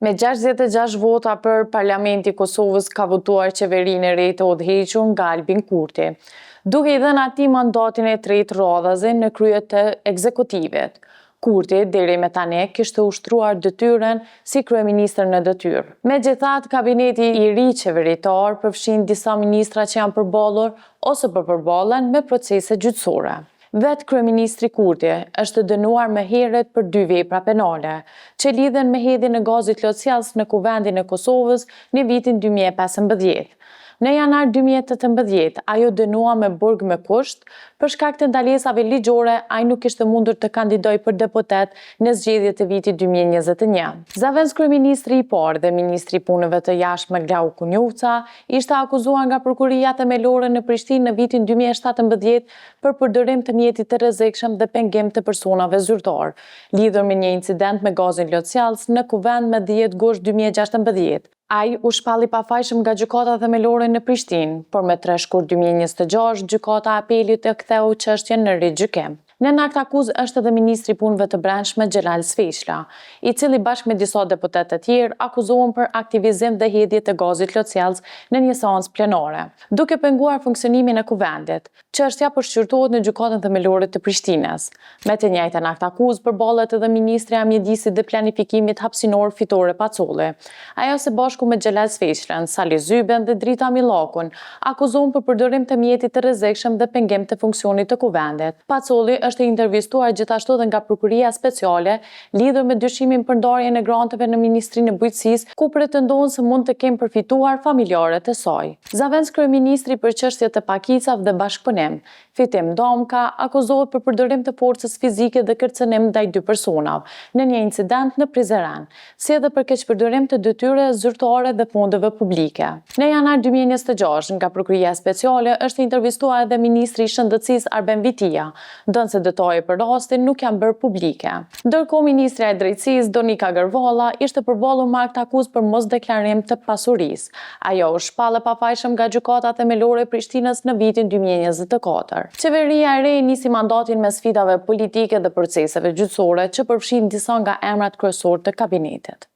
Me 66 vota për Parlamenti i Kosovës ka votuar qeverinë e re të udhëhequr nga Albin Kurti, duke i dhënë atij mandatin e tretë radhazi në krye të ekzekutivit. Kurti deri me tani kishte ushtruar detyrën si kryeministër në detyrë. Megjithatë, kabineti i ri qeveritar përfshin disa ministra që janë përballur ose po përballen me procese gjyqësore. Vetë kryeministri Kurti është dënuar më herët për dy vepra penale, që lidhen me hedhjen e gazit lotsjellës në Kuvendin e Kosovës në vitin 2015. Në janar 2018, ai u dënua me burg me kusht, për shkak të ndalesave ligjore, ai nuk kishte mundur të kandidojë për deputet në zgjedhjet e vitit 2021. Zëvendëskryeministri i parë dhe ministri i Punëve të Jashtme Glauk Konjufca ishte akuzuar nga Prokuroria Themelore në Prishtinë në vitin 2017 për përdorim të mjetit të rrezikshëm dhe pengim të personave zyrtarë, lidhur me një incident me gazin lotsjellës në Kuvend më 10 gusht 2016. Ai u shpall i pafajshëm nga Gjykata Themelore në Prishtinë, por më 3 shkurt 2026 Gjykata e Apelit e ktheu çështjen në rigjykim. Nën aktakuzë është edhe ministri i Punëve të Brendshme Xhelal Sveçla, i cili bashkë me disa deputetë të tjerë akuzohen për aktivizim dhe hedhje të gazit lotsjellës në një seancë plenare, duke penguar funksionimin e Kuvendit. Çështja po shqyrtohet në Gjykatën Themelore të Prishtinës. Me të njëjtën aktakuzë përballet edhe ministrja e Mjedisit dhe Planifikimit Hapësinor Fitore Pacolli. Ajo së bashku me Xhelal Sveçlën, Sali Zybën dhe Drita Millakun akuzohen për përdorim të mjetit të rrezikshëm dhe pengim të funksionit të Kuvendit. Pacolli është intervistuar gjithashtu edhe nga Prokuroria Speciale lidhur me dyshimin për ndarjen e granteve në Ministrinë e Bujqësisë, ku pretendohen se mund të kenë përfituar familjarët e saj. Zëvendëskryeministri për çështje të pakicave dhe bashkëpunim, Fitim Damka, akuzohet për përdorim të forcës fizike dhe kërcënim ndaj dy personave, në një incident në Prizren, si edhe për keqpërdorim të detyrës zyrtare dhe fondeve publike. Në janar 2026, nga Prokuroria Speciale është intervistuar edhe ministri i Shëndetësisë Arben Vitia, ndonëse detaje për rastin nuk janë bërë publike. Ndërkohë, ministrja e Drejtësisë, Donika Gërvalla, ishte përballur me aktakuzë për mosdeklarim të pasurisë. Ajo u shpall e pafajshëm nga Gjykata Themelore e Prishtinës në vitin 2024. Qeveria e re nisi mandatin me sfidave politike dhe proceseve gjyqësore që përfshin disa nga emrat kryesorë të kabinetit.